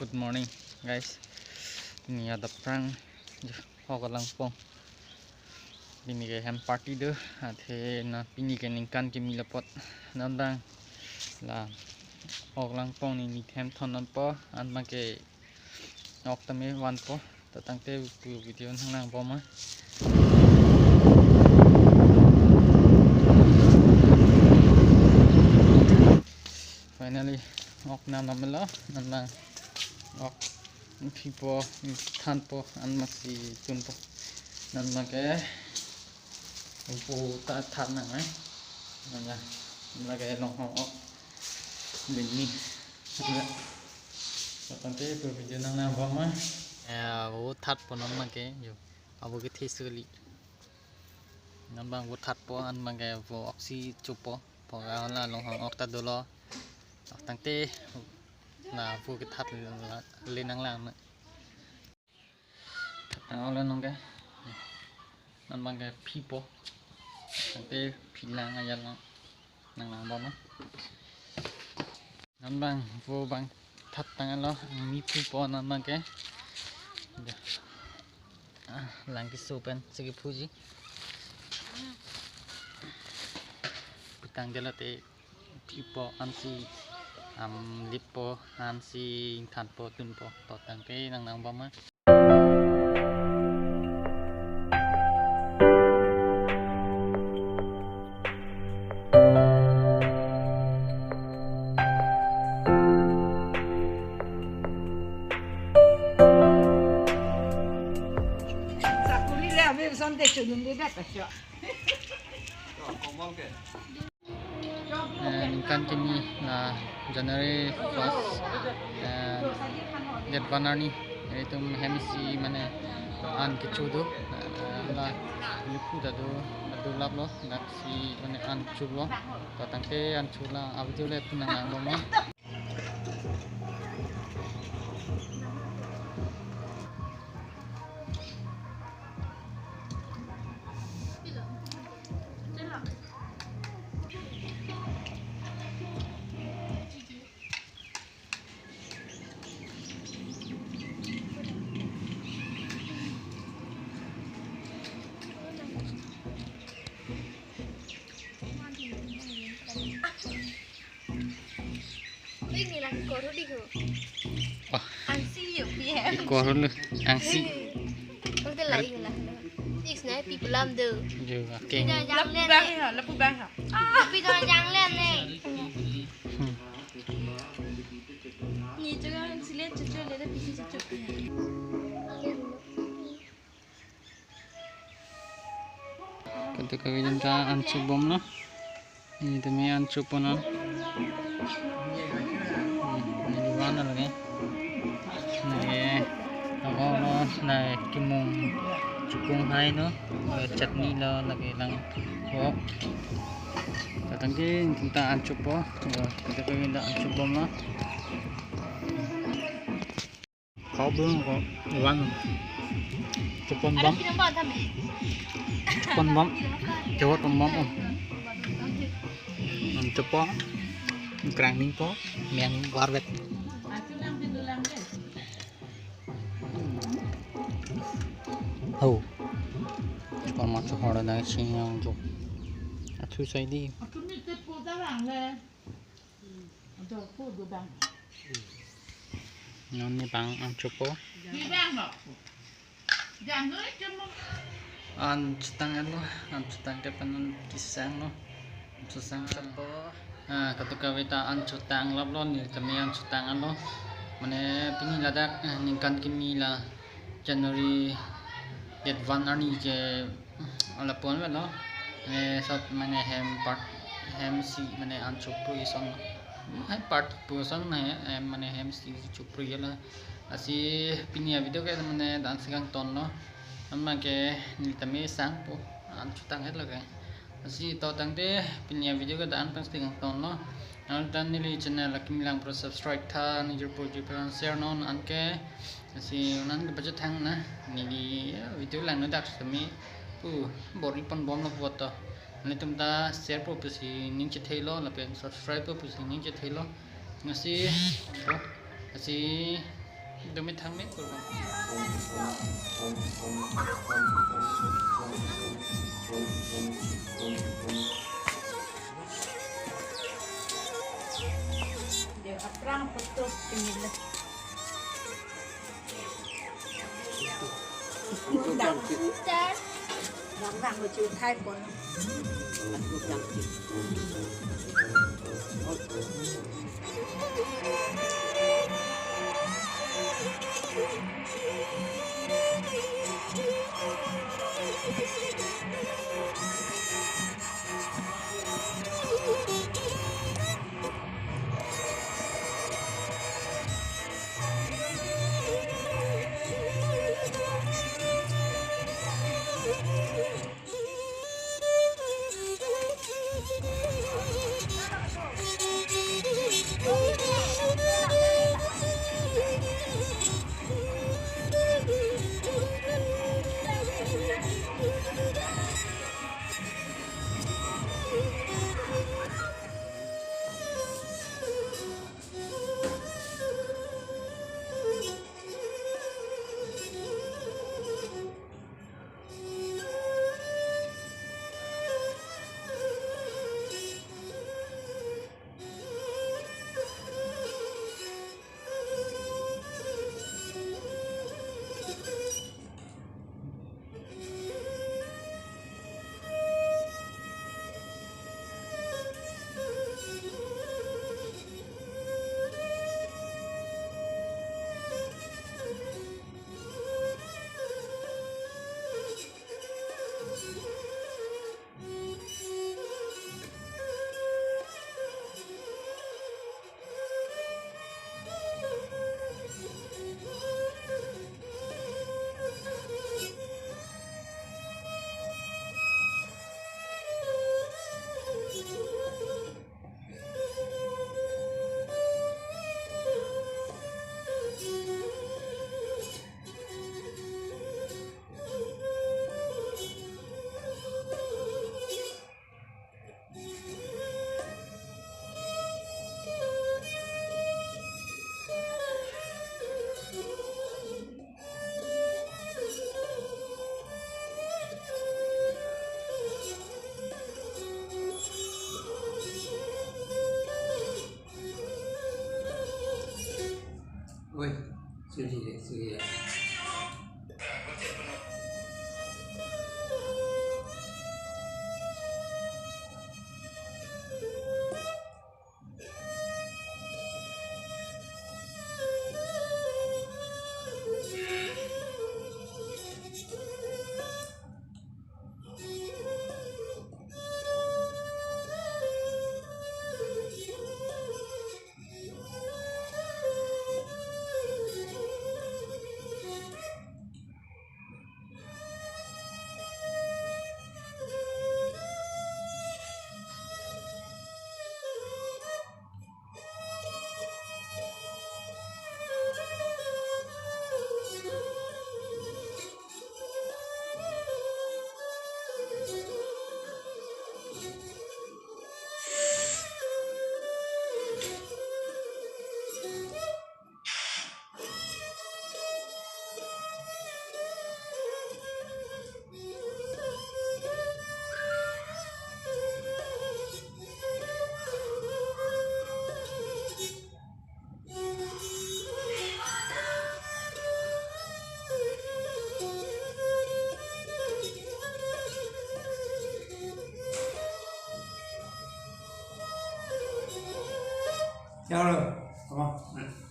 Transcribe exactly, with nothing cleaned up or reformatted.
Good morning, guys. Pini adap prang, ok langpong. Pini ke hem party do, athe na pini ke ningkan kimi lapot. Nandang la ok langpong ni ni hem thon nonpo, anbang ke ok tame vanpo. To tangte pu video nang lang bom ma. Finally, ok nam namlo, nang nang ok phipo, thanpo, anmasi tunpo. Nang nang ke, pu ta than nang eh. Nang nang, nang ke longhong ok. Bini. Tangte pu video nang lang bom ma. Eh, vo thatpo nang nang ke, jo. Avo ke theseli. Nang bang vo thatpo, anbang ke vo oksi chupo. Poga la longhong ok ta dolo. Tangte la vo ke that le nang lang na. Tang ole nong ke. Nang bang ke phipo. Tangte philang aja lang. Nang lang bom ma. Nang bang vo bang that tang alo, mi phipo nang bang ke. Ah, lang keso pen si kephuji. Pitang jala te phipo ansi, am, lippo ansi thanpo tunpo. To tangte nang lang bom ma. চাকৰি le আমি ওচৰত দেখিছোঁ, দুন্দুকে পাইছোঁ। Eh, ningkan kimi la January first, eh, date one arni, itum hem isi mane an kecho do, eh, la lipu ta do, ta do laplo, laksi mane an chuplo. To tangte an chup la, a video le pu nang lang bom ma. Ini lah, koro di ho. Wah. Angsi yuk, ya. Ikor lu, angsi. Kau tu lah, ini lah. Is na, pi pelam tu. Jo, oke. Pida jang len, bang eh. Ha, lapu bang ha. Pida jang len eh. Hmm. Ni juga silet cucu, lele pisi cucu. Kado kave atum ta an chup bom lo. Neli tame an chup pon non. Hmm, neli van lo ke. Neli ako lo, neli kemung chukung hai lo, chutney lo lake lang ko. To tangte itum ta an chup po. Kado kave atum ta an chup bom lo. Kau belum kau wan. Chup pon bom. Chup pon bom. Jawat pon bom om. Om chup po. Krang ning po. Meng warvet. Ho. Chup pon ma chuhor na sing yang jo. Athu sai di. Non ni bang an chup po. An chutang lo, an chutang ke pen an kesang lo. An chutang po. Ah, kado kave ta an chutang laplo, neli tame an chutang lo. Mane pini ladak, eh, ningkan kimi la January date one arni ke ala pon lo. Mane sat mane hem part, hem isi mane an chup pu ason. Hem part pu ason na, eh, mane hem isi chup pu la. Lasi pini a video ke mane la-an si kangton lo. Anbang ke neli tame sang po, an chutang het lo ke. Lasi to tangte pini a video ke la-an pen si kangton lo. Anke neli channel akimi lang pro subscribe tha, neli jor po jor po share non anke. Lasi non ke baca thang na, neli video lang no dak semi pu bor-i pon bom lo pu to. Nelitum ta share po pusi ning chethe lo, lapen subscribe po pusi ning chethe lo. Lasi, lasi Dumi thangme kurban. Dia aphrang putus kemila. Undang. Nang nang lucu thai pon. Aku bilang. Oi, suri le, suri le. Chalo, come on.